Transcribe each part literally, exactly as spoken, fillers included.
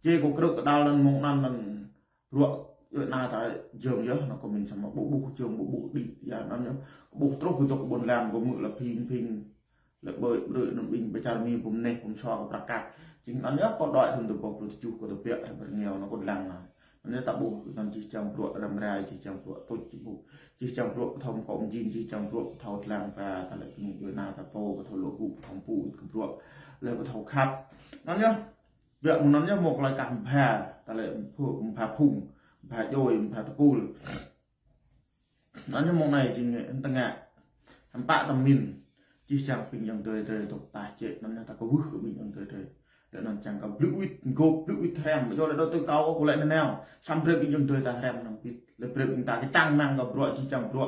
Čê kơ krư̆ kơ đao anŭn mơ̆ng anŭn anŭn bruă yơh anai ta jơ̆ng yơh, anŭn kơ min samơ̆ ƀu ƀuh jơ̆ng ƀu ƀuh đĭ, ya anŭn yơh. Ƀuh truh kơ dŏ ƀôn lan kơ mơ̆ lĕ phim phim, lĕ ƀơi ƀrư̆ anŭn ƀing pơ čar Mi pơm neh pơm sua kơ prăk kăk. Jing anŭn yơh kơ đuaĭ thŭn dua rơbâo pluh tơjuh kơ tơbiă hơbơr ñeo anŭn kơ dlăng anŭn. Anŭn yơh ta ƀuh anŭn jih jang bruă răm rai, jih jang bruă tuč či ƀuh. Jih jang bruă pơthâo mơkŏ mơjing, jih jang bruă pơthâo dlăng pơ ta lĕ kơnung djuai ana ta pô, pơthâo lŏ gŭ, pơthâo mpŭ kơ bruă. Lĕ pơthâo khăp. Anŭn yơh. Biă mơ̆ng anŭn yơh mơ̆ klai kah mbha, ta lĕ mphŭ-, mbha phung, mbha djoi, mbha tơpul. Anŭn yơh mơ̆ng anai jing tơngă. Hăm pă tơmin. Jih jang ƀing ayŏng adơi adơi dŏ tah čĕ, anŭn yơh ta kwưh kơ ƀing ayŏng adơi adơi. Lĕ anŭn čang kơ blư̆ wĭt, gôp blư̆ wĭt hrăm, yơh lĕ dŏ tui kâo kơ lĕ nanao. Samơ̆ brơi ƀing ayŏng adơi ta hrăm anŭn wĭt. Lĕ brơi ƀing ta kơčăng mơ̆ng kơ bruă, jih jang bruă.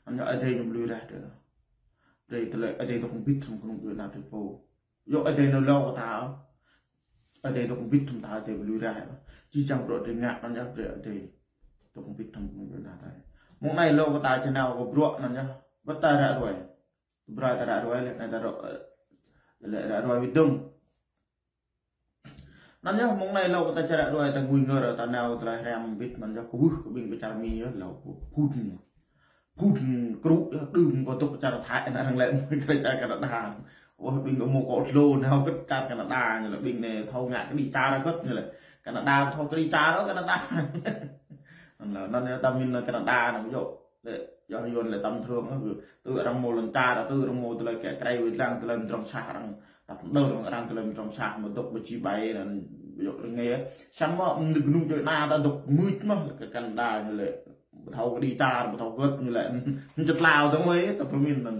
Anŭn yơh Ơi Adai ñu lui rah dơ̆. Brơi tơlơi Ơi Adai dŏ hơbĭt hăm kơnung djuai ana ta pô. Yơh Ơi Adai nao lâo kơ ta. Ơi Adai dŏ hơbĭt hăm ta, Ơi Adai lui rah. Jih jang bruă drơi ngă anŭn yơh brơi Ơi Adai dŏ hơbĭt hăm kơnung djuai ana ta. Mơ̆ng anai lâo kơ ta či nao kơ bruă anŭn yơh. Wơ̆t ta ră ruai. Tơbrơi ta ră ruai lĕ anai ta ră, lĕ ră ruai wĭt dơ̆ng. Anŭn yơh mơ̆ng anai lâo kơ ta či ră ruai ta ngui ngơ ră ta nao tơlơi hrăm hơbĭt anŭn yơh kwưh kơ ƀing pơ čar Mi yơh lâo kơ phŭn. Phŭn krŭ yơh đưm kơ dŏ čar Thái anŭn arăng lĕ mơ̆ kơ čar Canada. Ôh ƀing kơ mơ̆ kơ tlô nao kơ čar Canada ñu lĕ ƀing anai thâo ngă kơđi čar kơ̆t ñu lĕ. Canada thâo kơđi čar ôh Canada. Anŭn lĕ anŭn yơh ta min anŭn Canada anŭn yơh. Lĕ yơh Yuan lĕ tăm thơm yơh. Tui arăng mơ̆ lŏn čar, tui arăng mơ̆ tơlơi kĕ krei wĭt lăng tơlơi mơdrŏng sah arăng. Tăp đơr arăng tơlơi mơdrŏng sah mơ̆ dŏ ƀu či ƀai anŭn yơh rơngai. Samơ̆ mơ̆ng kơnung djuai ana ta dŏ mưč mơ̆ lĕ kơ Canada ñu lĕ. Pơthâo kơđi čar, pơthâo kơ̆t ñu lĕ. Mơ̆ng čơtlao tơ̆ng wai, ta pơmin anŭn.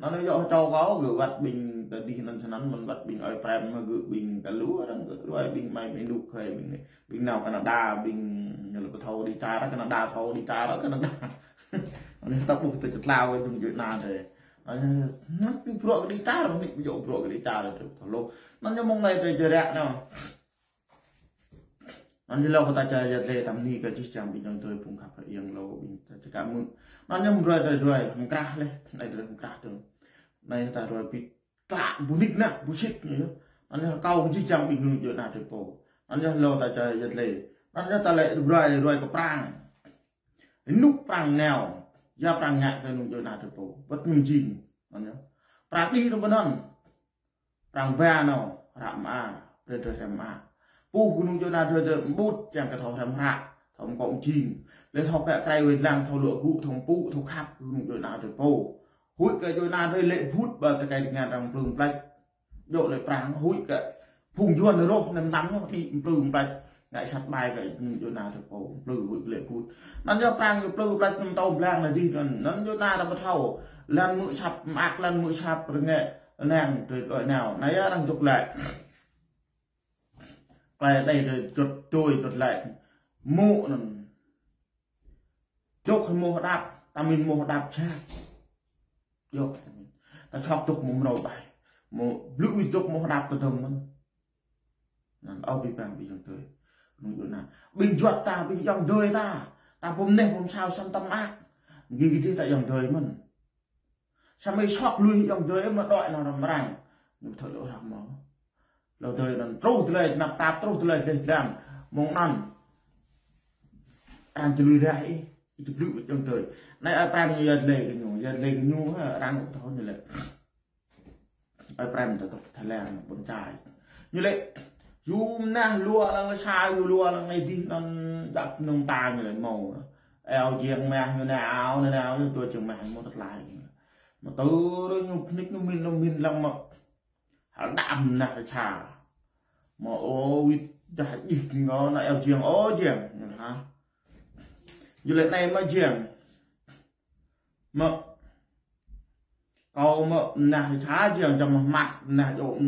Anŭn yơh čô kâo gơ̆ wơ̆t ƀing ta dih anŭn snăn mơ̆n wơ̆t ƀing ơi Prem mơ̆ gơ̆ ƀing ta lu arăng gơ̆ ruai ƀing mai mai nuk hai ƀing anai. Ƀing nao Canada, ƀing ñu lĕ pơthâo kơđi čar, Canada thâo kơđi čar, Canada. Anŭn ta ƀuh ta čơtlao kơ kơnung djuai ana ta. Anŭn, anŭn ƀing bruă kơđi čar, anŭn ƀu djơ̆ bruă kơđi čar ta thâo lu. Anŭn yơh mơ̆ng anai ta jơrek nao. Anŭn yơh lâo kơ ta ča yăt lĕ ta bơni kơ jih jang ƀing ayŏng adơi phung khăp hơiăng lâo ƀing ta čơkă mơ̆. Anŭn yơh mơ̆ ruai ta ruai hơmkrah lĕ, anai ta ruai hơmkrah dơ̆ng. Anai ta ruai ƀĭt klă ƀu nik nă ƀu sĭt anŭn yơh. Anŭn yơh kâo kơ jih jang ƀing kơnung djuai ana ta pô. Anŭn yơh lâo ta ča yăt lĕ. Anŭn yơh ta lĕ ruai ruai kơ prang. Nuk prang nao. Ya prang ngă kơ kơnung djuai ana ta pô. Wơ̆t ñu jing. Anŭn yơh. Prang đĭ anŭn ƀơi anŭn. Prang ba nao, hră mơar, brơi drơi hrăm mơar. Pô kơnung djuai ana drơi drơi ƀut, čang kơ thâo hrăm hră, thâo mơkŏ mơjing. Lĕ thâo kĕ krei wai lăng, thâo luă gŭ, thâo mpŭ, thâo khăp kơnung djuai ana drơi pô. Huĭ kơ djuai ana drơi lĕ ƀut, ƀă tơkai tơngan arăng mplư mplač. Djơ̆ lĕ prang, huĭ kơ phung Yuan rŏh anŭn tăm ñu, đĭ mplư mplač. Ngă sat ƀai kơ kơnung djuai ana drơi pô, mplư huĭ lĕ ƀut. Anŭn yơh prang ñu mplư mplač ñu tâo blang anai dih anŭn, anŭn djuai ana ta ƀu thâo. Lăng mư̆ sap mơak, lăng mư̆ sap rơngai, lăng drơi đuaĭ nao. Anai yơh arăng čŭk lĕ. Klai đei drơi čŭt tui čŭt lĕ. Mŭ anŭn. Čŭk hĭ mơ̆ hơđăp, ta min mơ̆ hơđăp čă. Yơh, ta min. Ta čŏk čŭk mơ̆ mrâo ƀai. Mơ̆ blư̆ wĭt čŭk mơ̆ hơđăp tơdơ̆ng mơ̆n. Anŭn ôh ƀing bang ƀing ayŏng adơi. Kơnung djuai ana. Ƀing juăt ta, ƀing ayŏng adơi ta. Ta pơm neh pơm sao săn tăm mơak. Gih gih dih ta ayŏng adơi mơ̆n. Samơ̆ sŏk lui ayŏng adơi mơ̆ đuaĭ nao hrăm arăng. Ñu thâo lŏ hrăm mơ̆. Lŏ adơi anŭn truh tơlơi tơnap tap, truh tơlơi dleh dlan. Mơ̆ng anŭn. Arăng či lui rah ih, ih či blư̆ wĭt ayŏng adơi. Anai ơi Prem ñu yăt lĕ kơ ñu, yăt lĕ kơ ñu, ha, arăng ƀu thâo ñu lĕ. Ơi Prem ta dŏ Thái Lan, ƀôn čai. Ñu lĕ, yua mơnah lua lăng lĕ sa, yua lua lăng anai dih anŭn dăp nung ta ñu lĕ mâo. Eo jiăng mah ñu nao, nao, nao, yua tua jiăng mah mâo tơtlai. Mơ̆ tơrơ ñu pơnik ñu min, ñu min lăng mơ̆. Hă đăm mơnah lĕ sa. Mơ̆ ơ wĭt dah dih ngô na eo jiăng, ơ jiăng. Ñu hă. Yua lĕ anai mơ̆ jiăng. Mơ̆. Kâo mơ̆ mơnah lĕ sa jiăng, jăm mơ̆ măt, mơnah djơ̆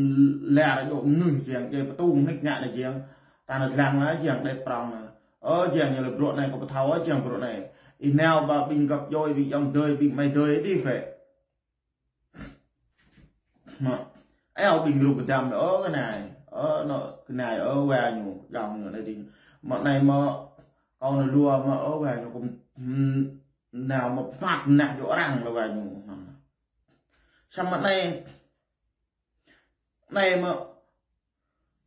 lĕ djơ̆ mơnuih jiăng, djơ̆ pơtung nik ngă anai jiăng. Ta anŭn lăng anai jiăng đĕt prong anai. Ơ jiăng ñu lĕ bruă anai kâo pơthâo, ơ jiăng bruă anai. Ih nao ƀă ƀing găp djoi, ƀing ayŏng adơi, ƀing amai adơi dih bĕ. Mơ̆, eo ƀing rup pơdăm, ơ kơ anai, ơ nô, kơ anai, ơ wa ñu, djŏng ñu anai dih. Mơ̆ anai mơ̆, kâo nao lua mơ̆, ơ wa ñu kơ, hm, nao mơ̆ phat mơnah djơ̆ arăng lĕ wa ñu. Samơ̆ anai, anai mơ̆,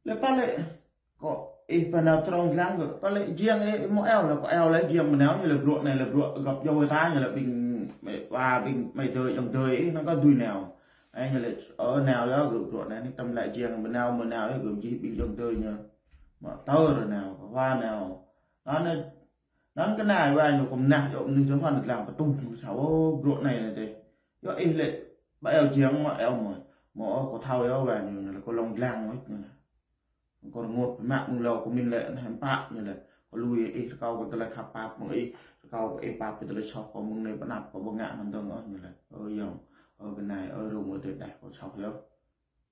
lĕ pă lĕ, kơ Ih pơ nao trong lăng gơ̆, pơ lĕ jiăng ih mơ̆ eo lĕ, kơ eo lĕ jiăng mơ̆ nao ñu lĕ bruă anai lĕ bruă găp jao ta ñu lĕ ƀing mĕ wa ƀing mĕ dơi jong dơi ih năng kơ dưi nao. Ih ñu lĕ ơ nao yơh gơ̆ bruă anai ni tăm lĕ jiăng mơ̆ nao mơ̆ nao ih gơ̆ jih ƀing jong dơi ñu. Mă tơ rơ nao, wa nao. Anŭn anŭn kơ nai wa ñu kơ mơnah yơh mơnuih tơ hŏn lăng pơtŭ sa ô bruă anai anai tê. Yơh ih lĕ ƀă eo jiăng mă eo mơ̆. Mơ̆ ơ kơ thâo yơh wa ñu ñu lĕ kơ lŏng lăng mơ̆ ñu lĕ. Kơ rơngot pơ mă mơ̆ng lâo kơ min lĕ anai hăm pă ñu lĕ. Kơ lui ih rơkâo kơ tơlơi khăp pap mơ̆ng ih, rơkâo kơ ih pap kơ tơlơi soh kơ mơ̆ng anai pơnăp kơ ƀơ̆ ngă anŭn dơ̆ng ơ ñu lĕ. Ơ yơh, ơ kơ nai, ơ rung ơ tê đeh kơ soh yơh.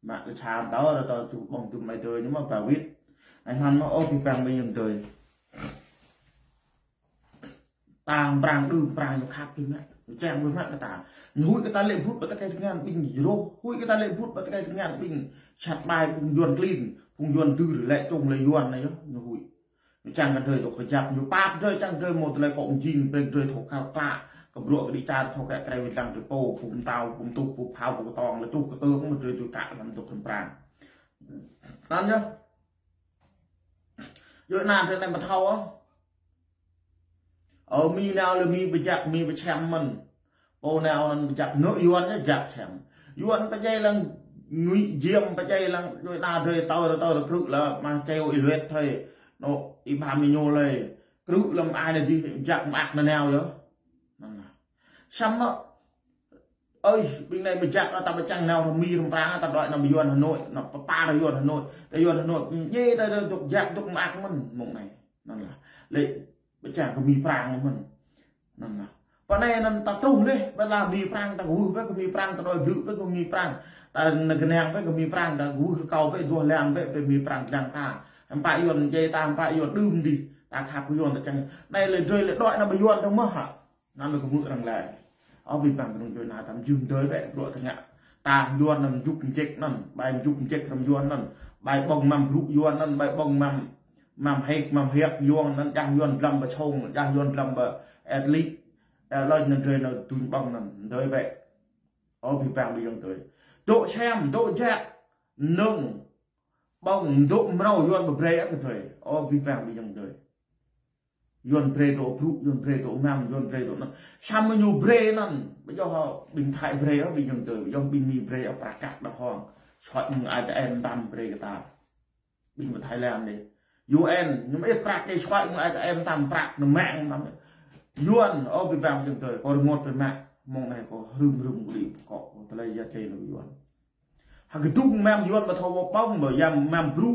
Mă kơ sa tơ rơ tơ čuh ƀơ̆ng tŭ mĕ dơi ñu mă ba wĭt. Anai hăn mă ơ ƀing păng ƀing jong dơi. Ta prang đưm prang ñu khăp ƀing mă. Ñu čang ƀing mă kơ ta. Ñu huĭ kơ ta lĕ brut ƀă tơkai tơngan ƀing jrôh. Huĭ kơ ta lĕ brut ƀă tơkai tơngan ƀing sat ƀai phung Yuan klin. Phung Yuan dưr lĕ čông lĕ Yuan anai yơh. Ñu huĭ. Ñu čang kơ drơi dŏ kơjăp. Ñu pap drơi čang drơi mơ̆ tơlơi kông jing. Brơi drơi thâo kăl klă. Kơ bruă kơ đĭ čar thâo kĕ krei wĭt lăng drơi pô. Phung tâo, phung tŭk, phung phao, phung kơtong. Lĕ tŭ kơ tơk mơ̆ drơi tŭ kă lăm dŏ kơm prang. Anŭn yơh. Yua anŭn drơi anai mă thâo ôh. Ơ, mi nao lĕ mi pơjăk, mi pơčăm mơ̆n. Pô nao anŭn pơjăk, nŏ Yuan yơh jăk čăm. Yuan pơdjai lăng ngui jiăm, pơdjai lăng, yua anŭn drơi tơ rơ tơ rơ krư̆ lĕ, mă čeo ih luet thơi. Nŏ, ih ba mi ñu lĕ. Krư̆ lăm ai anai dih, jăk mă ak anŭn nao yơh. Anŭn anai. Samơ̆ Ơi, ƀing anai pơjăk anŭn ta pơčang nao rơ mi rơm prang, ta đuaĭ nao ƀơi Yuan Hà Nội, nao pơpă rơ Yuan Hà Nội. Đa Yuan Hà Nội, ưm, djai đa, đa dŏ jak dŏ mă ak mơ̆n, mơ̆ng anai. Anŭn lah. Lĕ pơčang kơ mi prang mơ̆n. Anŭn lah. Pơ anai anŭn ta truh leh, ƀơi lah mi prang ta kwưh ƀơi kơ mi prang, ta đuaĭ blư̆ ƀơi kơ mi prang. Ta nao gơnang ƀơi kơ mi prang, ta kwưh rơkâo ƀơi, duah lăng ƀơi, ƀơi mi prang lăng ta. Hăm pă Yuan djai ta, hăm pă Yuan đưm dih. Ta khăp kơ Yuan ta čang. Anai lĕ drơi lĕ đuaĭ nao ƀơi Yuan dơ̆ng mơ̆ hă. Anŭn lĕ kơ mư̆ arăng lĕ. Ơ ƀing păng kơnung djuai anai tăm jưh dơi ƀĕ bruă tơngan. Ta Yuan anŭn mơjuk mơjek anŭn, ƀai mơjuk mơjek hrŏm Yuan anŭn, ƀai ƀơ̆ng măm brŭ Yuan anŭn, ƀai ƀơ̆ng măm, măm hek, măm hiăk Yuan anŭn, jah Yuan dlăm ƀơi sông, jah Yuan dlăm ƀơi atlit. Ơ, lơi anŭn drơi anŭn tuñ ƀơ̆ng anŭn, dơi ƀĕ. Ơ ƀing păng ƀing yŏng dơi. Dŏ sem, dŏ jak, nơ̆ng, ƀơ̆ng, dŏ mrâo Yuan ƀu brơi ôh kơ dơi. Ơ ƀing păng ƀing yŏng dơi. Yuan brơi dŏ brŭ, Yuan brơi dŏ măm, Yuan brơi dŏ anŭn. Samơ̆ ñu brơi anŭn, ƀu djơ̆ ƀing Thái brơi ôh, ƀing yŏng dơi, ƀu djơ̆ ƀing Mi brơi ôh, prăk kăk đah hŏng. Suaĭ mơ̆ng A T M tam brơi kơ ta. Ƀing ƀơi Thái Lan anai. U N, ñu mă ih prăk kơ suaĭ mơ̆ng A T M tam prăk, nao mă tam. Yuan, ơ ƀing păng yŏng dơi, kơ rơngot ƀơi mă, mơ̆ng anai kơ hrưm hrưm kơ đĭ pơkŏ, kơ tơlơi yua čei nao Yuan. Hă kơdung măm Yuan ƀu thâo ƀơ̆ng, ƀu yăm măm brŭ,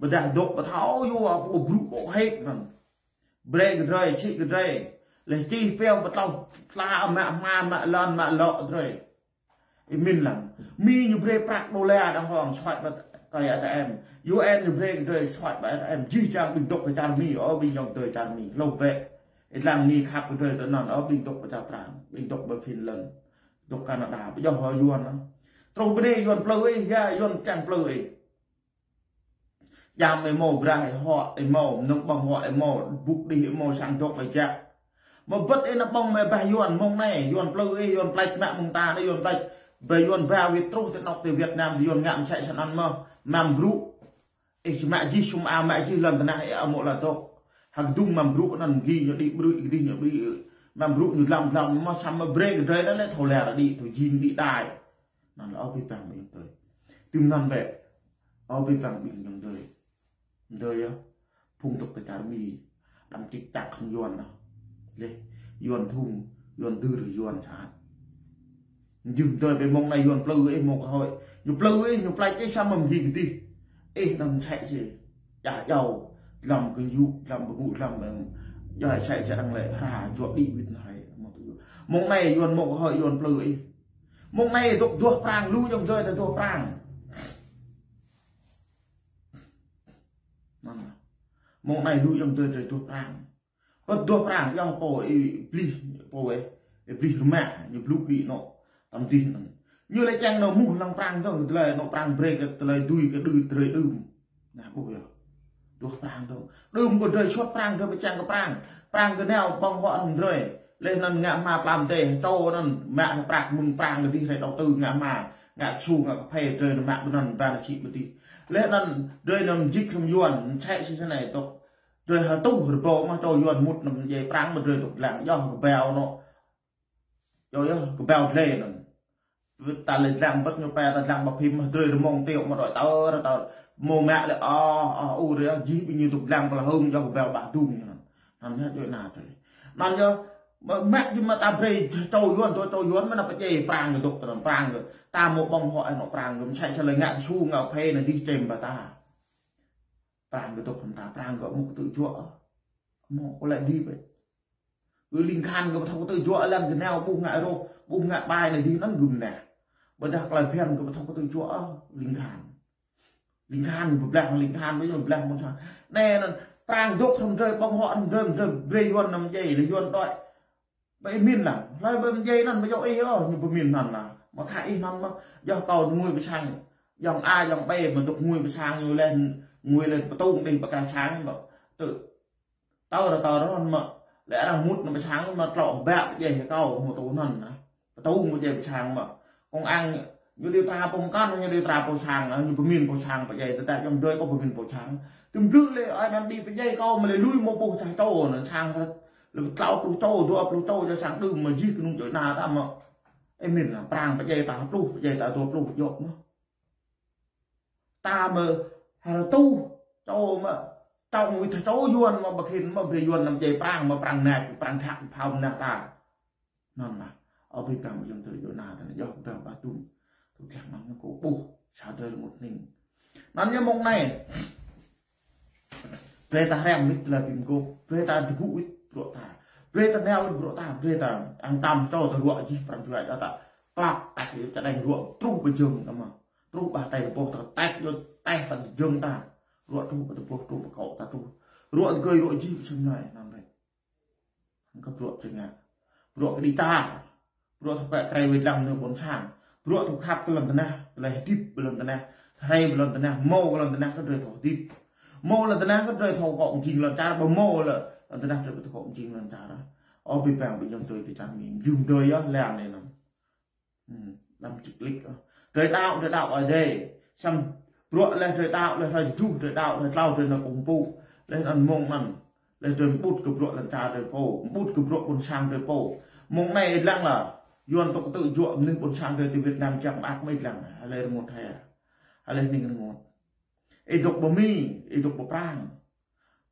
ƀôdah dŏ ƀu thâo yua, ƀu brŭ, ƀu hek anŭn. Brơi kơ drơi, sĭ kơ drơi. Leh čih pĕo pơtlâo, tla mă hma, mă lŏn, mă lŏ drơi. Ih min lăng. Mi ñu brơi prăk đôla đah hŏng suaĭ ƀơi kơi A T M. U N ñu brơi kơ drơi suaĭ ƀơi A T M. Jih jang ƀing dŏ kơ čar Mi, ơ ƀing yŏng dơi čar Mi. Hlâo ƀĕ. Ih lăng Mi khăp kơ drơi tơ anŭn, ơ ƀing dŏ kơ čar Prang, ƀing dŏ ƀơi Finland, dŏ Canada, ƀu djơ̆ hŏ Yuan anŭn. Truh ƀơi anai Yuan plư ih, ya Yuan čang plư ih. Djam ih mâo braih ih hŏ, ih mâo mơnơ̆ng ƀơ̆ng hŏ, ih mâo bŭk đih, ih mâo sang dŏ ih jak. Mơ̆ bơ̆t ih nao ƀơ̆ng mă ƀah Yuan, mơ̆ng anai, Yuan plư ih, Yuan pleč mă mơ̆ng ta anai, Yuan pleč. Ƀơi Yuan ba wĭt truh tơ anŏ tơ Việt Nam, Yuan ngă mơsĕ snăn mơ̆, măm brŭ. Ih či mă jih sum ao, mă jih lŏn tơnah, ih amâo lŏ dŏ. Hă kơdung măm brŭ anŭn, gih ñu đĭ brư̆, gih ñu đĭ, măm brŭ ñu dlăm dlăm, mơ̆ samơ̆ brơi kơ drơi anŭn lĕ thâo lĕ đĭ, thâo jing đĭ đai. Anŭn lĕ ơ ƀing păng ƀing yŏng dơi. Tui anŭn ƀĕ. Ơ ƀing păng ƀing yŏng dơi. Dơi yơh. Phung dŏ kơ čar Mi. Đăm čik čak hăng Yuan anŭn. Leh. Yuan thŭng, Yuan dưr, Yuan sat. Jưh dơi ƀĕ mơ̆ng anai Yuan plư ih mâo kơ hơi. Ñu plư ih, ñu pleč ih samơ̆ mơ̆ng gih kơdih. Ih anŭn mơsĕ si. Jah jao. Dlăm kơ yŭ, dlăm pơngŭ, dlăm, ơ, jai sĕ sĕ arăng lĕ. Hra, juă đĭ wĭt anai. Mơ̆ng anai Yuan mâo kơ hơi, Yuan plư ih. Mơ̆ng anai dŏ duah prang, lu yŏng dơi ta duah prang. Anŭn. Mơ̆ng anai lu yŏng dơi ta duah prang. Ƀu duah prang, yơh pô ih blih, pô ih, ih blih rơmah, ñu blŭ đĭ anŏ. Tăm dih anŭn. Ñu lĕ čang nao muh lăng prang dơ̆ng, tơlơi anŏ prang brơi kơ tơlơi dưi kơ đưm, drơi đưm. Anai ƀuh yơh. Duah prang dơ̆ng. Đưm kơ drơi suaĭ prang, drơi pơčang kơ prang. Prang kơ nao ƀơ̆ng huă hrŏm drơi. Leh anŭn ngă hma plam dêh, čô anŭn mă prăk mơ̆ng prang kơ dih rai đầu tư ngă hma, ngă kơsu, ngă kơphê drơi anŭn mă ƀơi anŭn ba nao sĭ ƀơi dih. Leh anŭn drơi anŭn jik hrŏm Yuan, mơsĕ si anai tŏk. Drơi hơtuh rơbâo mă čô Yuan mŭt anŭn djai prang mă drơi tŏk lăng, yơh kơbao anŭn. Yơh, yơh, kơbao dlai anŭn. Ta lĕ lăng bơ̆t ñu pe ta lăng bơphim mă drơi rơmông tiŏk mă đôi tơ, tơ. Mơ̆ mă lĕ, ơ, ơ, u rê, jih ƀing ñu tŏk lăng pơlă hơng, yơh kơbao ƀah dŭng anŭn. Anŭn yơh, djơ̆ anŭn tơi. Anŭn yơh, mă, mă jih mă ta brơi čô Yuan, čô, čô Yuan mă anŭn pơdjai prang kơ dŏ tơ anŭn prang kơ. Ta mơ̆ ƀơ̆ng huă anŭn prang kơ, mơsĕ sĕ lĕ ngă kơsu ngă phê anŭn dih čem ƀă ta. Prang kơ dŏ hăm ta, prang kơ mŭk tŭ juă. Mơ̆ kơ lĕ dih bĕ. Kơ ling khan kơ pơthâo kơ tŭ juă lăng kơ nao ƀuh ngă rôh, ƀuh ngă ƀai anŭn dih anŭn gum nah. Ƀôdah kơ lĕ phiăn kơ pơthâo kơ tŭ juă, ơ, ling khan. Ling khan, pơblah ling khan, ƀơi ñu pơblah mơ̆n sa. Anai anŭn, prang dŏ hrŏm drơi, ƀơ̆ng huă hrŏm drơi, hrŏm drơi, brơi Yuan anŭn djai, lĕ Yuan đuaĭ. Ƀơi min lăng, hlơi ƀơi djai anŭn, ƀơi yŏ ih ôh, ñu pơmin anŭn lăng. Mă tha ih anŭn mă, yơh kâo ngui pơ sang, yŏng A, yŏng B, mă dŏ ngui pơ sang, ñu lĕ, ngui lĕ pơtŭng dih pơkra sang, mă. Tơ, tơ rơ, tơ rơ anŭn mă, lĕ arăng mŭt anŭn pơ sang, mă tlŏ hơbă pơdjai hĭ kâo, mă tŭ anŭn anŭn. Pơtŭng pơdjai pơ sang mă. Công an, ñu điều tra pơm kăn, ñu điều tra pơ sang, ñu pơmin pơ sang pơdjai, tơdah yŏng drơi kâo pơmin pơ sang. Tơm blư̆ lĕ, ơi anŭn dih pơdjai kâo, mă lĕ lui mă ƀuh tah čô, anŭn sang rơ̆t. Lĕ tlâo pluh čô, dua pluh čô, jơ̆ sang đưm mă jih kơnung djơ̆ anŭn ta mă. Ơ min lăng, prang pơdjai ta pluh, pơdjai ta dua pluh djŏ mă. Ta mă hơtuh čô mă, tŏng wĭt tah čô Yuan mă ƀơkhin mă brơi Yuan anŭn djai prang mă prang năk, prang thak phao năk ta. Anŭn mă, ơ ƀing păng ƀing yŏng tơ djơ̆ anŭn ta anŭn yơh ƀing ƀah tŭm. Tŭ tlang anŭn kơ ƀuh, sa drơi rơngot hning. Anŭn yơh mơ̆ng anai. Brơi ta hrăm mĭt tơlơi ƀing gŏp, brơi ta tơgŭ wĭt bruă ta. Brơi ta nao wĭt bruă ta, brơi ta ang tam čô ta ruă jih prang juai ta ta. Klăp, tĕk yơh čơđeng ruă, truh pơ jơ̆ng ta mă. Truh ƀah tĕk ta ƀôh ta tĕk yơh, tĕk ta jơ̆ng ta. Ruă truh pơ ta ƀôh, truh pơ kŏ ta truh. Ruă tơgơi ruă jih pơ sơnai, anŭn rĕ. Hăng kơ bruă tơngă. Bruă kơ đi tar. Bruă thâo kơ krei wai lăng nơ ƀôn sang. Bruă thâo khăp kơ lŏn tơnah, tơlơi hơdip kơ lŏn tơnah, hrơi kơ lŏn tơnah, mâo kơ lŏn tơnah kơ drơi thâo hơdip. Mâo lŏn tơnah kơ drơi thâo kŏ jing lŏn čar, ƀu mâo lŏn tơnah drơi ƀu thâo kŏ jing lŏn čar. Ơ ƀing păng ƀing yŏng tơ ƀing čar mi. Jum drơi yơh lăng anai anŭn. Hm, lăm čik lik, ơ. Drơi đaŏ, drơi đaŏ Ơi Adai. Săm bruă leh drơi đaŏ, leh drơi tơjuh, drơi đaŏ, drơi tlâo, drơi nao kơkuh pơpŭ. Leh anŭn mơ̆ng anŭn. Leh drơi mŭt kơ bruă lŏn čar drơi pô. Mŭt kơ bruă ƀôn sang drơi pô. Mơ̆ng anai ih lăng lah. Yuan tŏk tŭ juă mơnuih ƀôn sang drơi ti Việt Nam čang mă ak mơ̆ ih lăng. Hlơi rơngot hă. Hlơi hning rơngot. Ih dŏ ƀơi Mi, ih dŏ ƀơi Prang.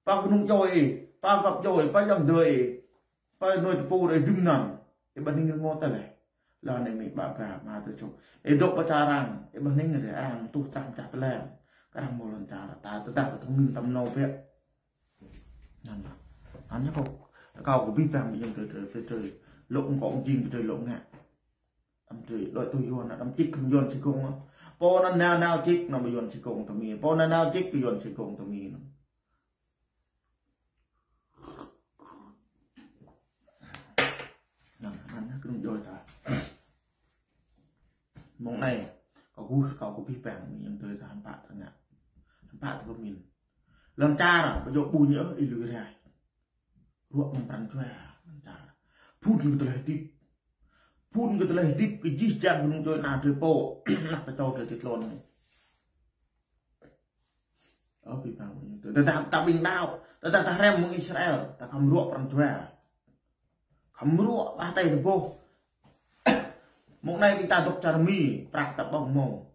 Pơ kơnung djơ̆ ih, pơ gŏp djơ̆ ih, pơ yŏng djơ̆ ih. Pơ nui tơpŭ rơi dŭm anŭn, ih ƀu hning rơngot tơlơi. Lŏn anai mi ƀă ƀă mă tơ čô. Ih dŏ pơ čar arăng, ih ƀu hning rơi arăng tuh trang čah tơlơi. Kơ arăng mâo lŏn čar, ta tơdah ta thông minh ta mơnâo biă. Anŭn lah. Anŭn yơh kâo, kâo kơ ƀing păng ƀing yŏng tơ, tơ, tơ, tơ, lŏ kŏ jing tơ, tơ lŏ ngă. Đăm tơ, đuaĭ tui Yuan, đăm čik kơ Yuan si kông. Pô anŭn nao nao čik, anŭn ƀu Yuan si kông tơ mi. Pô anŭn nao čik kơ Yuan si kông tơ mi anŭn. Anŭn, anŭn kơnung djơ̆ ta. Mơ̆ng anai, kâo kơkuh, kâo kơ ƀing păng, ƀing yŏng tơ ta hăm pă ta ngă. Hăm pă ta pơmin. Lŏn čar, ƀu djơ̆ ƀu ñu, ih lui rai. Ruă mơ̆ng pran jua, lŏn čar. Phun kơ tơlơi hơdip. Phun kơ tơlơi hơdip, kơ jih jang kơnung djơ̆ anŭn drơi pô. Anăk ta čô drơi ti tlôn anai. Ơ, ƀing păng ƀing yŏng tơ. Tơdah ta ƀing đaŏ, tơdah ta hrăm mơ̆ng Israel, ta khŏm ruă pran jua. Khŏm ruă ƀah tĕk ta ƀôh. Mơ̆ng anai ƀing ta dŏ čar Mi, prăk ta ƀơ̆ng mâo.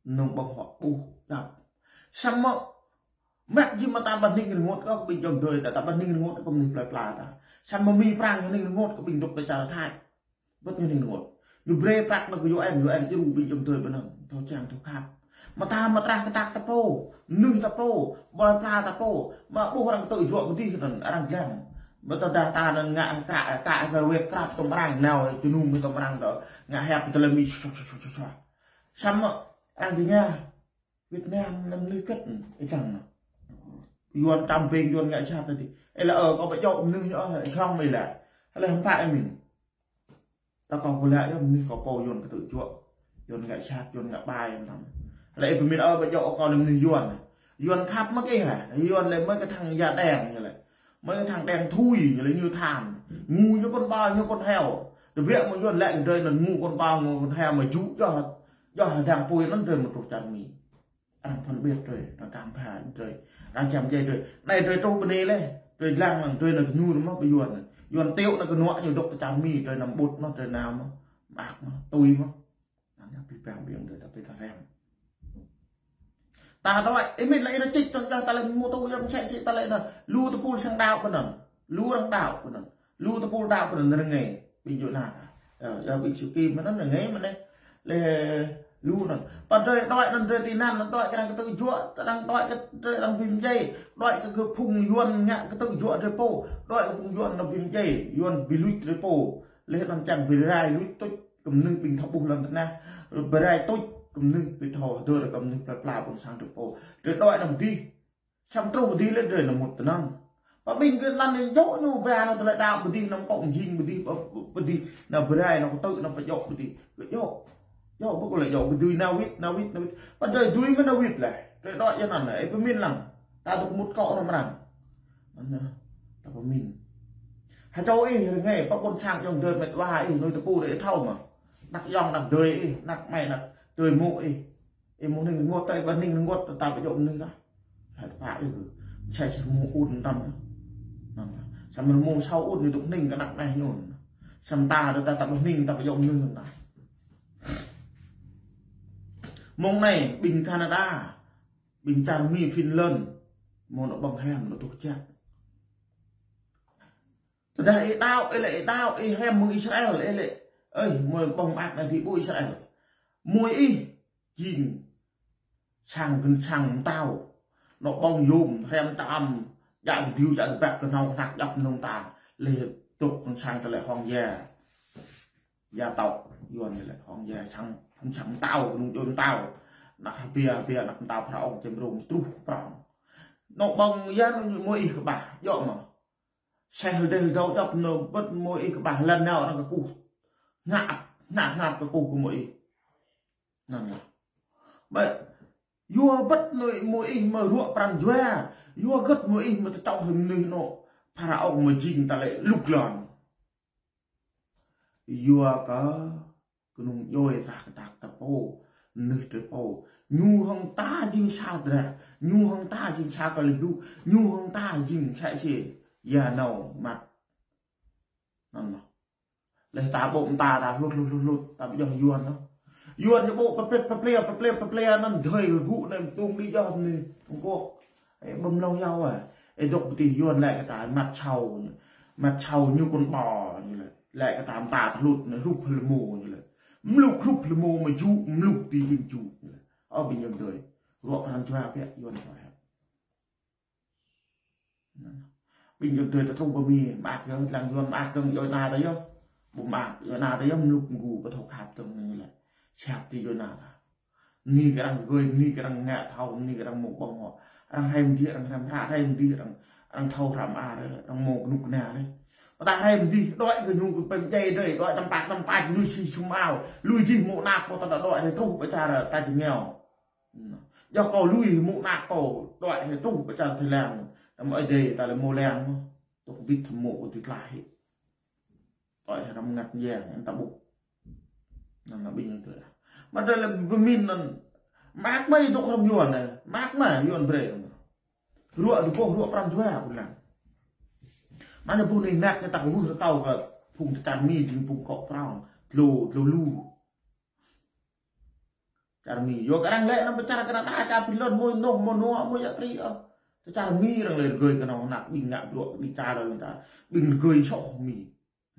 Nŏng ƀơ̆ng huă ƀuh, djăp. Samơ̆, mă jih mă ta ƀu hning rơngot kơ ƀing yŏng tơ, ta, ta ƀu hning rơngot kơ mơnuih plơi pla ta. Samơ̆ Mi Prang hning rơngot kơ ƀing dŏ tơ čar Thái. Ƀu hning rơngot. Ñu brơi prăk anŭn kơ U N, U N djru ƀing yŏng tơ ƀơi anŭn. Thâo čang thâo khăp. Mă ta mă trah kơtăk ta pô, mơnuih ta pô, ƀơi pla ta pô, mă ƀuh arăng tŭ juă kơ dih anŭn, arăng jang. Mă tơdah ta anŭn ngă kă, kă, kơ wet krăp tơm arăng, nao jơnum tơm arăng tơ, ngă hiăp tơlơi Mi, sua, sua, sua, sua, sua. Samơ̆ arăng dih ngă, Việt Nam anăm mơnuih kĕt, ih čang anŭn. Yuan čăm ƀing, Yuan ngă sat tơ dih. Ih lah, ơ, kâo ƀu djơ̆ mơnuih ñu, ơ, ih čang ih lah. Hlơi hăm pă ih min. Ta kâo pơlă yơh mơnuih kâo pô Yuan kơ tŭ juă. Yuan ngă sat, Yuan ngă ƀai, anŭn. Lĕ ih pơmin ơ ƀu djơ̆ kâo anŭn mơnuih Yuan. Yuan khăp mơ̆ kơ ih hă? Yuan lĕ mơ̆ kơ thang da đen ñu lĕ. Mơ̆ kơ thang đen thui ñu lĕ ñu than. Ngu ñu kŏn ƀâo, ñu kŏn heo. Tơbiă mơ̆ Yuan lĕ drơi anŭn ngu kŏn ƀâo, ngu kŏn heo mơ̆ jŭ djơ̆. Djơ̆ đang apui anŭn drơi mơ̆ truh čar Mi. Arăng phân biệt drơi, arăng kam pha drơi, arăng čăm djai drơi. Anai drơi truh ƀơi anai lĕ, drơi lăng lăng, drơi nao kơ ñu mơ̆ ƀơi Yuan. Yuan tiŏ nao kơ nuă ñu dŏ tơ čar Mi, drơi anăm ƀut mơ̆, drơi nao mơ̆, mơak mơ̆, tui mơ̆. Anŭn yơh pih pang ƀing drơi ta pih ta rem. Ta đuaĭ, ih mĭn lĕ ih rơčik tơ̆ng čah ta lĕ mơ̆ tŭ yơh mơsĕ sĭ ta lĕ anŭn. Lu tơpul sang đaŏ pơ anŭn. Lu arăng đaŏ pơ anŭn. Lu tơpul đaŏ pơ anŭn rơngai. Ƀing djŏ anŭn. Yơh, yơh ƀing Siu Kim mơ̆ anŭn rơngai mơ̆n anai. Lĕ lu anŭn. Pơ drơi đuaĭ anŭn drơi tui anŭn, anŭn đuaĭ kơ arăng kơtư̆ juă, arăng đuaĭ kơ drơi arăng ƀing djai. Đuaĭ kơ, kơ phung Yuan ngă kơtư̆ juă drơi pô. Đuaĭ kơ phung Yuan anŭn ƀing djai. Yuan ƀing luč drơi pô. Lĕ anŭn čang ƀing rai luč tuč kơ mơnuih ƀing thâo ƀuh lŏn tơnah. Ƀing rai tuč kơ mơnuih ƀing thâo hơdơr kơ mơnuih pla pla ƀôn sang drơi pô. Drơi đuaĭ anŭn pơ adih. Samơ̆ truh pơ adih lĕ drơi anŭn mŭt tơnăng. Pơ ƀing gơ̆ anŭn anŭn djŏ ñu ƀing anŭn tơlơi đaŏ pơ adih anŭn kŏ mơjing pơ adih pơ, pơ adih anŭn ƀing rai anŭn kơtư̆ anŭn pơdjŏ pơ adih. Gơ̆ djŏ. Djŏ ƀu kơ lĕ djŏ pơ adih anŭn wĭt, anŭn wĭt, anŭn wĭt. Pơ drơi dưi mơ̆n anŭn wĭt lĕ. Drơi đuaĭ yơh anŭn lĕ. Ih pơmĭn lăng. Ta dŏ mŭt kŏ răm răng. Anŭn, ta pơmĭn. Hơčâo ih rơngai, pơ ƀôn sang ayŏng adơi met wa ih, nuih tơpul ih thâo mơ̆. Anăk ayŏng, anăk adơi ih, anăk amai, anăk adơi mơ̆ ih. Ih mơ̆ng hning rơngot, ta ƀơi hning rơngot, ta ƀu djŏ mơnuih lah. Laĭ tơpă ih kơ. Mơsĕ sĭ mơ̆ ŭn răm yơh. Anŭn lah. Samơ̆ mơ̆ sâo ŭn ñu dŏ hning kơ anăk amai ñu. Samơ̆ ta, ta, ta ƀơi hning, ta ƀu djŏ mơnuih ta. Mơ̆ng anai, ƀing Canada. Ƀing čar Mi Finland, mơ̆ anŏ ƀơ̆ng hiam anŏ tuh čăk. Tơdah ih đaŏ, ih lĕ ih đaŏ, ih hiam mơ̆ng Israel, ih lĕ. Ơi, mơi ƀơ̆ng mơak anai dih ƀu Israel. Mơi ih, jing, sang gơ̆n sang mơtao. Anŏ ƀơ̆ng yôm, hiam tam, djă kơdiu, djă kơbăk, kơnâo, kơnăk, djŏp mơnơ̆ng ta. Lĕ dŏ gơ̆n sang tơlơi hŏng ya. Ya tŏ, Yuan ñu lĕ hŏng ya sang, phung sang mơtao, kơnung djŏ mơtao. Anăk hơbia, hơbia, anăk mơtao Pharaôn, čem rông, truh prŏng. Anŏ ƀơ̆ng ya mơi ih kơƀah, djŏ mơ̆. Seh hơdeh hơdâo djŏp anŏ ƀơ̆t mơi ih kơƀah lăn nao anăk kơkuh. Hngăp, hngăp, hngăp kơkuh kơ mơi ih. Anŭn lah. Ƀơi, yua ƀơ̆t mơi, mơi ih mơ̆ ruă pran jua, yua gơ̆t mơi ih mơ̆ tơčŏh hĭ mơnuih anŏ Pharaôn mơ̆ jing ta lĕ lŭk lŏn. Yua kơ kơnung djŏ trah kơtăk ta pô, mơnuih drơi pô. Ñu hŏng ta jing sa drah, ñu hŏng ta jing sa kơ lĕ blŭ, ñu hŏng ta jing sa sĭ, ya nao măt. Anŭn lah. Lĕ ta ƀô̆ mơta ta hlŭt, hlŭt, hlŭt, hlŭt, ta ƀu djŏ Yuan anŭn. Yuan ñu ƀô̆ pơplĕ, pơplĕ, pơplĕ, pơplĕ anŭn dơi gŭ anŭn tŭng đĭ djŏ anŭn. Trung Quốc. Ê, ƀơ̆ng mơlâo yua, ê. Ê, dŏ pơ adih Yuan lĕ kơ ta măt sâo ñu. Măt sâo ñu kŏn ƀô ñu lĕ. Lĕ kơ ta mơta ta hlŭt anŭn hrup hlơmô ñu lĕ. Mlŭk hrup hlơmô mơ̆ jŭ, mlŭk ti ƀing jŭ ñu lĕ. Ơ, ƀing ayŏng adơi. Ruă pran jua biă Yuan ta hĕ. Ƀing ayŏng adơi ta truh pơ Mi, mơak yơh, lăng Yuan mơak dơ̆ng djuai ania ta yơh. Ƀu mơak, djuai ania ta yơh, mlŭk mgu, ƀu thâo khăp dơ̆ng anai lĕ. Siap ti djuai ania ta. Bơni kơ arăng rơgơi, bơni kơ arăng ngă thâo, bơni kơ arăng mơ̆ng ƀơ̆ng hŏ. Arăng hrăm dih, arăng hrăm hră, hrăm dih, arăng, arăng thâo hrăm a, arăng mơ̆ng kơnuk kơna lĕ. Pơtă hrăm dih, đuaĭ kơ ñu kơ pơm djai đơi, đuaĭ tăm păk, tăm păk, lui si sum ao, lui dih mơ̆ng anăk, pô ta đuaĭ, truh pơ čar ta jing ngeo. Yua kâo lui mơ̆ng anăk kâo, đuaĭ hĭ truh pơ čar Thái Lan. Tăm ơi dêh ta lĕ mơ̆ lăng mơ̆. Tŏk bit mơ̆ kơ ti tlaih hĭ. Đuaĭ hĭ răm ngăt yang, ta ƀuh. Anŭn lah ƀing tui. Mă tơlơi pơmĭn anŭn. Mơak mơi dŏ hrŏm Yuan anai. Mơak mơi Yuan brơi. Ruă tơƀôh ruă pran jua ƀu lăng. Mă anai ƀuh anai năk anai ta kơ wơh rơkâo kơ phung tơčar Mi jing phung kŏ prong. Tlô, tlô lu. Čar Mi, yua kơ arăng lĕ anăm pơčar kơ anăk čar phi lŏn mơi nŏh mơi nuă mơi yă tri ôh. Čar Mi arăng lĕ rơgơi kơnơ̆ng anăk ƀing ngă bruă ƀing čar arăng ta. Ƀing rơgơi soh Mi.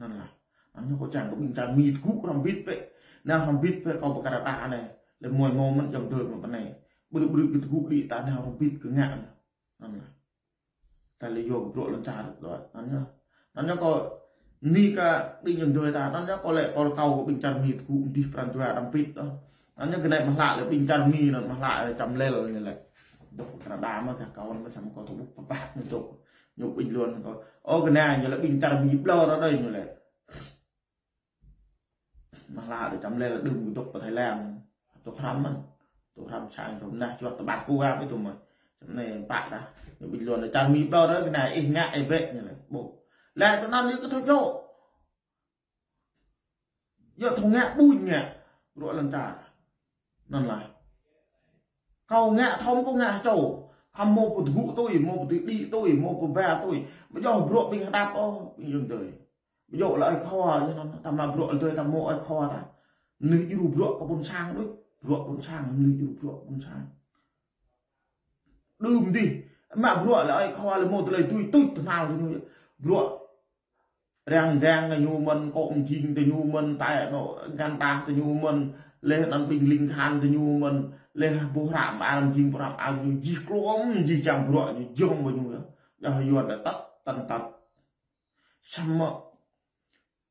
Anŭn lah. Anŭn ñu kơ čang kơ ƀing čar Mi tơgŭ hrŏm bit pĕ. Nao hrŏm bit pĕ kâo pơkra ta anai. Lĕ mơi mơ̆ mơ̆n ayŏng adơi mơ̆ pơ anai. Brư̆ brư̆ kơ tơgŭ đĭ ta nao hrŏm bit kơ ngă ñu. Anŭn lah. Ta lĕ yua bruă lŏn čar đuaĭ. Anŭn yơh. Anŭn yơh kâo bơni kơ ƀing ayŏng adơi ta. Anŭn yơh kâo lĕ kâo rơkâo kơ ƀing čar Mi tơgŭ mơdih pran jua hrŏm bit ôh. Anŭn yơh gơnai mơhlă lĕ ƀing čar Mi anŭn mơhlă lĕ čăm lel ñu lĕ. Dŏ Canada mơ̆ kơ kâo mơ̆ čăm kâo tơƀuh pơpă ñu dŏ. Ñu ƀing luăn kâo. Ơ gơnai ñu lĕ ƀing čar Mi ƀlŏr đơi ñu lĕ. Mơhlă đơi čăm lel đưm kơ dŏ pơ Thái Lan. Tŭ hrăm mơ̆n. Tŭ hrăm sang tŭ nah čuăt tơƀăt kơ wa pơ tŭ mơ̆n. Čăm anai pă dah. Ñu ƀing luăn čar Mi ƀlŏr đơi gơnai ih ngă ih bĕ ñu lĕ. Ƀôh. Lĕ tŭ anŭn ñu kơ thâo djŏ. Yua thâo ngă ƀuñ ngă. Bruă lŏn čar. Anŭn lah. Hmâo ngă thâo kơ ngă čô. Khăm hmâo pơtơgŭ tui, hmâo pơtơđĭ tui, hmâo pơba tui. Ƀu djơ̆ bruă ƀing hơđăp ôh, ƀing ayŏng adơi. Ƀu djơ̆ lĕ ơi khua, yua anŭn ta mă bruă adơi ta hmâo ơi khua ta. Mơnuih djru bruă kơ ƀôn sang đôč, bruă ƀôn sang, mơnuih djru bruă ƀôn sang. Đưm dih, mă bruă lĕ ơi khua lĕ hmâo tơlơi tui tuč tơhnal tơ ñu. Bruă răng dang tơ ñu mơ̆n, kŏ mơjing tơ ñu mơ̆n, tai anŏ găn tah tơ ñu mơ̆n, laih anŭn ƀing ling khan tơ ñu mơ̆n, laih boh hră mơar mơjing boh hră mơar ñu, jih klŏm, jih jang bruă ñu, jơ̆ng ƀơi ñu yơh. Yua anŭn tăt, tăn tăt. Samơ̆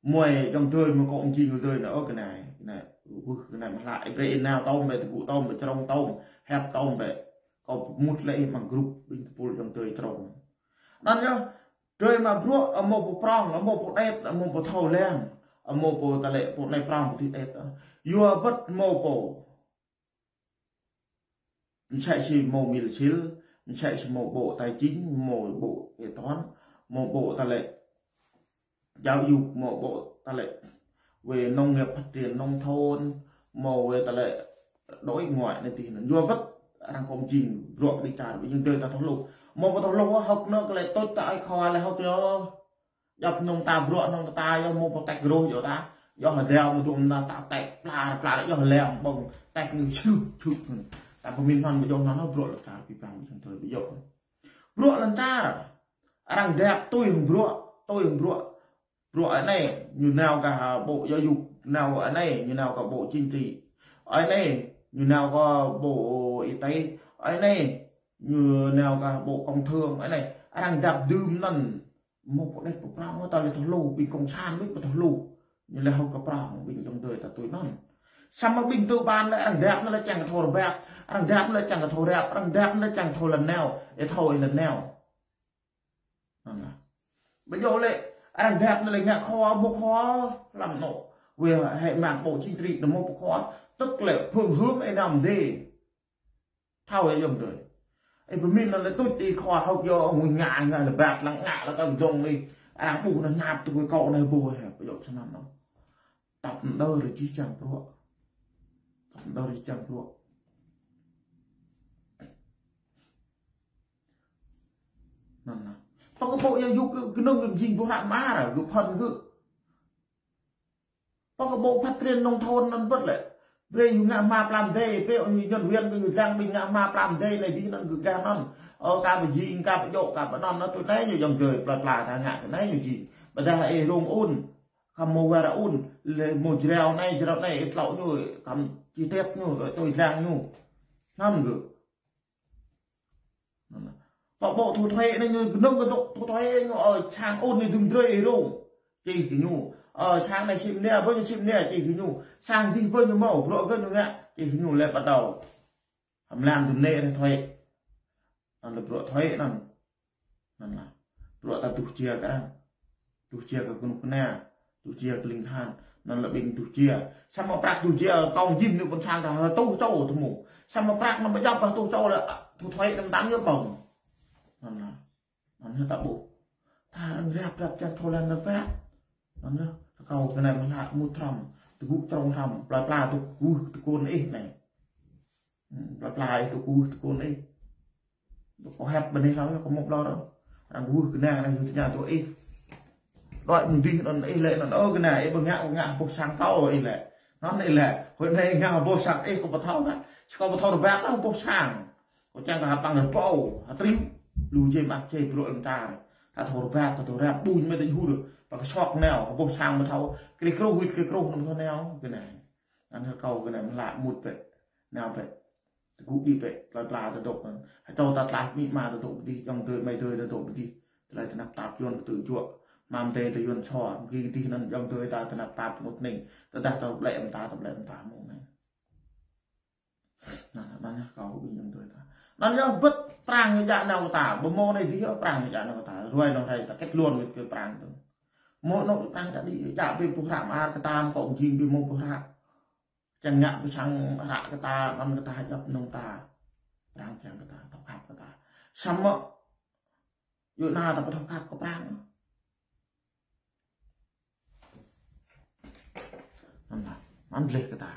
mơi ayŏng adơi mơi kŏ mơjing adơi anŭn, ơ, kơ anai, kơ anai, ơ, kơ anai mơ̆ hlak, ih brơi ih nao tŏm bĕ, tơgŭ tŏm bĕ, črông tŏm, hiăp tŏm bĕ. Kâo pơmŭt lĕ ih amăng grup ƀing tơpul ayŏng adơi črông. Anŭn yơh, drơi mă bruă, hmâo pô prŏng, hmâo pô đet, hmâo pô thâo lăng, hmâo pô tơlơi, pô anai prŏng, pô adih đet. Yua bĕt hmâo pô. Msĕ si hmâo mil sil, msĕ si hmâo bộ tài chính, hmâo bộ kế toán, hmâo bộ tơlơi giáo dục, hmâo bộ tơlơi về nông nghiệp phát triển nông thôn, hmâo về tơlơi đối ngoại anai tih anŭn. Yua bĕt arăng kŏ mơjing bruă kơđi čar, ƀing ayŏng adơi ta thâo hluh. Hmâo pô thâo hluh hơ̆k anŭn kơ lĕ tŭč ta ơi khua lĕ hơ̆k yơh. Djŏp nŏng ta bruă nŏng ta yơh hmâo pơtĕk rôh yơh ta. Yơh hơdeo mơ̆ dŏ mơ̆n ta tĕk pla pla yơh lem ƀơ̆ng tĕk ñu čhưk čhưk. Ta pơmĭn anŭn ƀu djơ̆ anŭn bruă lŏn čar pĭ păng ƀu djơ̆ tui ƀu djơ̆. Bruă lŏn čar. Arăng dăp tui hăng bruă, tui hăng bruă. Bruă anai ñu nao kơ bộ giáo dục, nao anai ñu nao kơ bộ chính trị. Anai ñu nao kơ bộ y tế. Anai ñu nao kơ bộ công thương. Anai arăng dăp đưm anŭn. Hmâo pô đet pô prŏng ta lĕ thâo hluh, ƀing kông san ƀing pô thâo hluh. Ñu lĕ hơ̆k kơ prŏng, ƀing ayŏng adơi ta tui anŭn. Samơ̆ ƀing tư ban lĕ arăng dăp anŭn lĕ čang thâo rơbat, arăng dăp anŭn lĕ čang thâo rơbat, arăng dăp anŭn lĕ čang thâo lăn nao, ih thâo ih lăn nao. Anŭn lah. Ƀu djơ̆ lĕ arăng dăp anŭn lĕ ngă khua, ƀu khua, lăm anŏ. Wơ̆t hĕ mă bộ chính trị anŭn hmâo pô khua, tức lĕ phương hướng ih năm dê. Thâo ih ayŏng adơi. Ih pơmĭn anŭn lĕ tŭč ih khua hơ̆k yơh, ngui ngă ngă lĕ ƀat lăng ngă lăng kơ dŏng ih. Arăng ƀuh anŭn ñăp tui kơ kâo anai ƀuh ih, ƀu djơ̆ sơnăm anŭn. Tăp mơđơr jih jang bruă. Tăp mơđơr jih jang bruă. Anŭn lah. Pơkơƀŏ yua yŭk kơ gơnơ̆ng gơ̆ mơjing boh hră mơar, gơ̆ phŏn gơ̆. Pơkơƀŏ phát triển nông thôn anŭn bĕt lĕ. Brơi yŭ ngă hma plam dê, brơi yŭ nhân viên kơ yŭ dlăng ƀing ngă hma plam dê anai dih anŭn gơ̆ gah anŭn. Ơ, kơ pơjing, kơ pơdjŏ, kơ pơanăn anŭn tui anai ñu ayŏng adơi, pla pla ta ngă tui anai ñu jing. Ƀôdah ih rông ôn, khăm hmâo wơr ôn, lĕ hmâo jrao anai, jrao anai, ih tlŏ ñu, khăm chi tiết ñu, tui dlăng ñu. Anŭn gơ̆. Pơkơƀŏ thu thuế anai ñu gơnơ̆ng kơ dŏ thu thuế ñu, ơ, sang ôn anai đơ̆ng drơi ih rông. Čih kơ ñu. Ơ, sang anai sĭ mơnia, ƀơi ñu sĭ mơnia, čih kơ ñu. Sang dih ƀơi ñu hmâo, bruă gơ̆ ñu ngă, čih kơ ñu lĕ bắt đầu. Hăm lăng đơ̆ng anai thuế. Anŭn lĕ bruă thuế anŭn. Anŭn lah. Bruă ta duh jia kơ arăng. Duh jia kơ kơnuk kơna. Duh jia kơ ling khan. Anŭn lĕ ƀing duh jia. Samơ̆ prăk duh jia kông jim ñu pơ̆n sang ta rơtuh čô tơmu. Samơ̆ prăk anŭn ƀu djŏp rơtuh čô lĕ, thu thuế anŭn tam yơh ƀơ̆ng. Anŭn lah. Anŭn yơh ta ƀuh. Ta arăng rap rap čang thâo lăng anŭn pă. Anŭn yơh. Kâo kơ anai mơ̆ hlak mŭt hrăm. Tơgŭ črông hrăm. Pla pla tŭ kơkuh tơkôn ih anai. Hm, pla pla ih tŭ kơkuh tơkôn ih. Kâo hiăp ƀơi anai hlâo yơh, kâo mŭt hlâo rơ. Arăng kơkuh kơnang arăng yua tơña tui ih. Đuaĭ mơ̆ng dih anŭn ih lĕ anŭn, ơ, kơnang ih ƀu ngă, ƀu ngă boh sang kâo ih lĕ. Anŭn ih lĕ. Huĭ anai ngă boh sang ih kâo ƀu thâo kah. Kâo ƀu thâo rơbat lah boh sang. Kâo čang kơ hơpăng rơbâo, hơtriu. Lu jĕ mă jĕ bruă lŏn čar. Ta thâo rơbat, ta thâo rap, ƀuñ mơi ta jhur. Pă kơ sŏk nao, boh sang ƀu thâo. Krih kruh, huĭ krih kruh, anŭn thâo nao, kơnang. Anŭn kâo kơ anai mơ̆ hlak mŭt bĕ, nao bĕ. Tơgŭ đĭ bĕ, pla pla ta dŏ anŭn. Hơčâo ta tlaih amĭ ama ta dŏ pơ dih, ayŏng adơi amai adơi ta dŏ pơ dih. Tơlơi tơnap tap Yuăn kơ tơ̆ juă. Mơ̆ng adai ta Yuăn sua, mơ̆ng kơ dih anŭn ayŏng adơi ta tơnap tap mŭt ning. Tơdah ta ƀlĕ mơta, ta ƀlĕ mơta mơ̆ng anai. Anŭn, anŭn yơh kâo ƀing ayŏng adơi ta. Anŭn yơh bĕt prang ñu djă nao kơ ta, ƀu hmâo anai dih yơh prang ñu djă nao kơ ta. Ruai anŭn rai ta kết luận kơ prang tơ. Hmâo anŏ prang ta đĭ, djă brơi boh hră mơar kơ ta, mơ̆ kâo mơjing brơi hmâo boh hră. Čang ngă pơsang hră kơ ta, anŭn kơ ta djŏp nŏng ta. Prang čang kơ ta, thâo khăp kơ ta. Samơ̆, yua anŭn ta ƀu thâo khăp kơ prang. Anŭn, anŭn gleh kơ ta.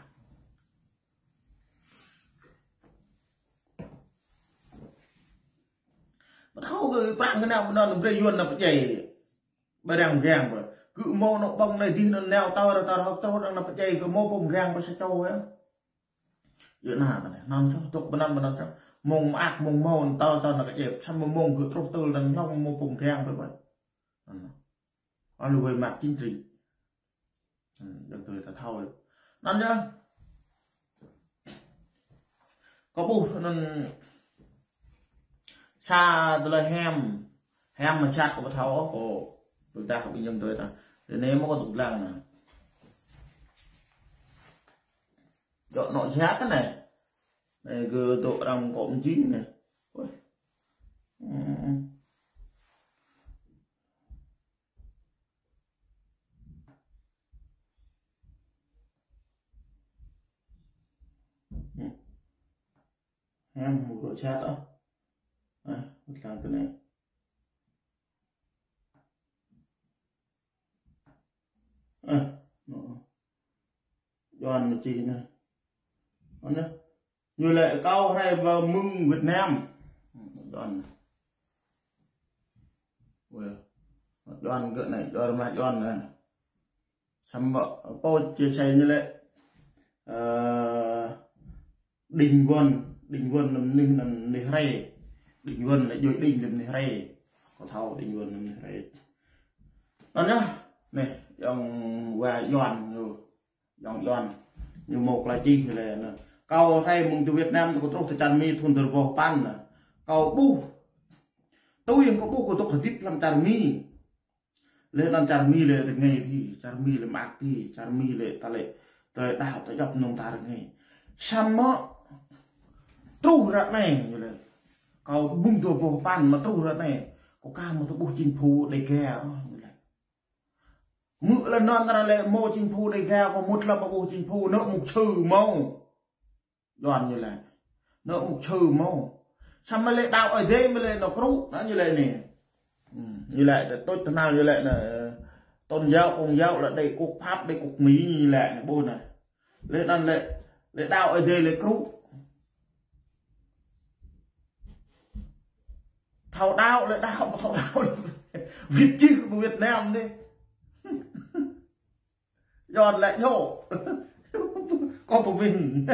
Prăk kơ nao ƀơi anŭn brơi Yuan nao pơdjai. Ƀơi arăng mgang ƀơi. Kơ mơ̆ng anŏ ƀơ̆ng anai dih anŭn nao tơr tơr hơ̆k truh arăng nao pơdjai kơ mơ̆ng pô mgang ƀơi sa čô yơh. Yơh anŭn, anŭn čoh, tŏk ƀơi anŭn, ƀơi anŭn čoh. Mơ̆ng mơak, mơ̆ng mơ̆n, tơl tơl anŭn kơ djai. Samơ̆ mơ̆ng kơ truh tơl anŭn hlŏng mơ̆ng pô mgang ƀơi ƀơi. Anŭn. Ôh, lui mă chính trị. Hm, djŏp tui ta thâo. Anŭn yơh. Kâo ƀuh anŭn sa tơlơi hiam. Hiam mơ̆ sat kâo ƀu thâo ôh, kâo ƀu dah kâo ƀing djŏp tui ta. Ră anai mơ̆ kâo tŭk lăng anai. Djŏ anŏ jhat anai. Anai kơ dŏ arăng kŏ mơjing anai. Ôi. Hm. Hm. Hiam mơ̆ kâo jhat ôh. Ah, ƀu lăng tui anai. Ah, anŏ. Yuan mơ̆ čih anai. Anai. Ñu laĭ kâo rai ƀơi mơ̆ng Việt Nam. Yuan. Ôi. Yuan gơ̆ anai, Yuan mă Yuan anai. Samơ̆ pô chia sẻ ñu laĭ, ơ, Đinh Vân, Đinh Vân anŭn mơnuih anŭn mơnuih rai. Đinh Vân lĕ djuai Đinh anŭn mơnuih rai. Kâo thâo Đinh Vân anŭn mơnuih rai. Anŭn yơh, anai, yŏng wa Yuan ñu, yŏng Yuan. Ñu mơ̆ klă čih ñu laĭ anŭn. Kâo rai mơ̆ng tơ Việt Nam tơ kâo truh tơ čar Mi thun dua rơbâo sapăn anŭn. Kâo ƀuh. Tui yơh kâo ƀuh kâo dŏ hơdip lăm čar Mi. Lĕ anŭn čar Mi lĕ rơngai adih, čar Mi lĕ mơak adih, čar Mi lĕ ta lĕ, ta lĕ đaŏ ta djŏp mơnơ̆ng ta rơngai. Samơ̆ truh ră anai ñu laĭ. Kâo mơ̆ng dua rơbâo sapăn mă truh ră anai. Kâo ka mơ̆ tơ ƀuh chính phủ Đêga ôh ñu laĭ. Mơ̆ lĕ anŭn arăng lĕ mơ̆ chính phủ Đêga, kâo mŭt lăm ƀu ƀuh chính phủ, anŏ mục sư mơ̆. Yuan ñu laĭ. Anŏ mục sư mơ̆. Samơ̆ lĕ đaŏ Ơi Adai mơ̆ lĕ anŏ krŭ, anŭn ñu laĭ anai. Hm, ñu laĭ, tơ tui tơhnal ñu laĭ anai, tôn giáo, công giáo là đế quốc Pháp, đế quốc Mỹ ñu laĭ anai, ƀuh anai. Lĕ anŭn lĕ, lĕ đaŏ Ơi Adai lĕ krŭ. Thâo đaŏ lĕ đaŏ, ƀu thâo đaŏ lĕ. Việt čih kơ Việt Nam anai. Yuan lĕ djŏ. Kâo pơmĭn.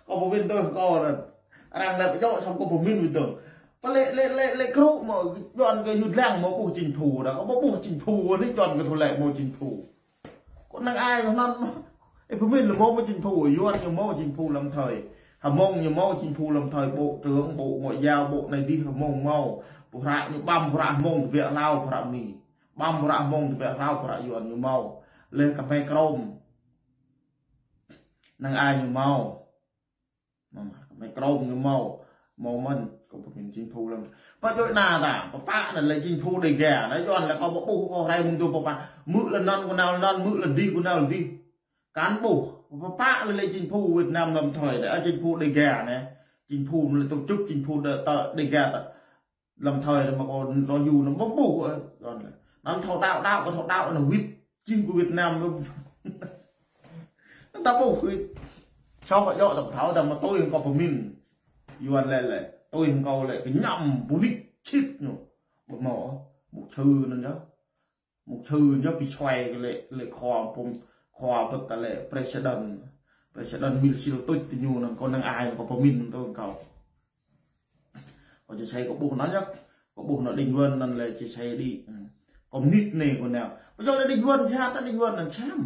Kâo pơmĭn tui kâo anŭn. Arăng lĕ djŏ samơ̆ kâo pơmĭn ƀu dơ̆ng. Pơ lĕ, lĕ, lĕ, lĕ krŭ mơ̆, Yuan kơ Yuan lăng mơ̆ ƀuh chính phủ đa. Kâo ƀu ƀuh chính phủ anai, Yuan kơ thâo lĕ mơ̆ chính phủ. Kâo năng ai kơ anŭn. Ê, pơmĭn lĕ mơ̆ chính phủ, Yuan ñu mơ̆ chính phủ lâm thời. Hơmông ñu mơ̆ chính phủ lâm thời, bộ trưởng, bộ ngoại giao, bộ anai adih Hơmông mơ̆. Pô hră ñu ƀăm pô hră Hơmông tơ ƀiă hlâo pô hră Mi. Ƀăm pô hră Hơmông tơ ƀiă hlâo pô hră Yuan ñu mơ̆. Lĕ kơ mĕ krôm. Năng ai ñu mơ̆. Mơ̆, kơ mĕ krôm ñu mơ̆. Mơ̆ mơ̆n, kâo pơmĭn chính phủ lăng. Pơ djŏ anai ta, pơpă anai lĕ chính phủ Đêga, anai Yuan lĕ kâo ƀu ƀuh kâo rai mơ̆ng dua rơbâo sapăn. Mơ̆ lĕ anŭn kơ nao anŭn, mơ̆ lĕ adih kơ nao adih. Kăn ƀuh, pơpă lĕ chính phủ Việt Nam lâm thời, lĕ chính phủ Đêga anai. Chính phủ lĕ tổ chức chính phủ đa-, ta Đêga ta. Lâm thời anai mơ̆ kâo rŏ hyu anŭn ƀu ƀuh, ơ, Yuan lĕ. Anŭn thâo đaŏ, đaŏ, kâo thâo đaŏ anŭn wĭt, čih kơ Việt Nam anŭn. Anŭn ta ƀuh wĭt. Sô kơ djŏ ta thâo ta mă tui kâo pơmĭn. Yuan lĕ lĕ, tui kâo lĕ kơ ñăm pơnĭt čit ñu. Ƀu mơ̆, mục sư anŭn yơh. Mục sư ñu pi suai kơ lĕ, lĕ khua pum, khua bơ̆t ta lĕ president. President mil sil tuč tơ ñu anŭn kâo năng ai kâo pơmĭn tui kâo. Kâo chia sẻ kâo ƀuh anŭn yơh. Kâo ƀuh anŭn Đinh Vân anŭn lĕ chia sẻ đĭ. Kâo mĭn anai kâo nao. Pơ djŏ lĕ Đinh Vân jhat ta Đinh Vân anŭn čăm.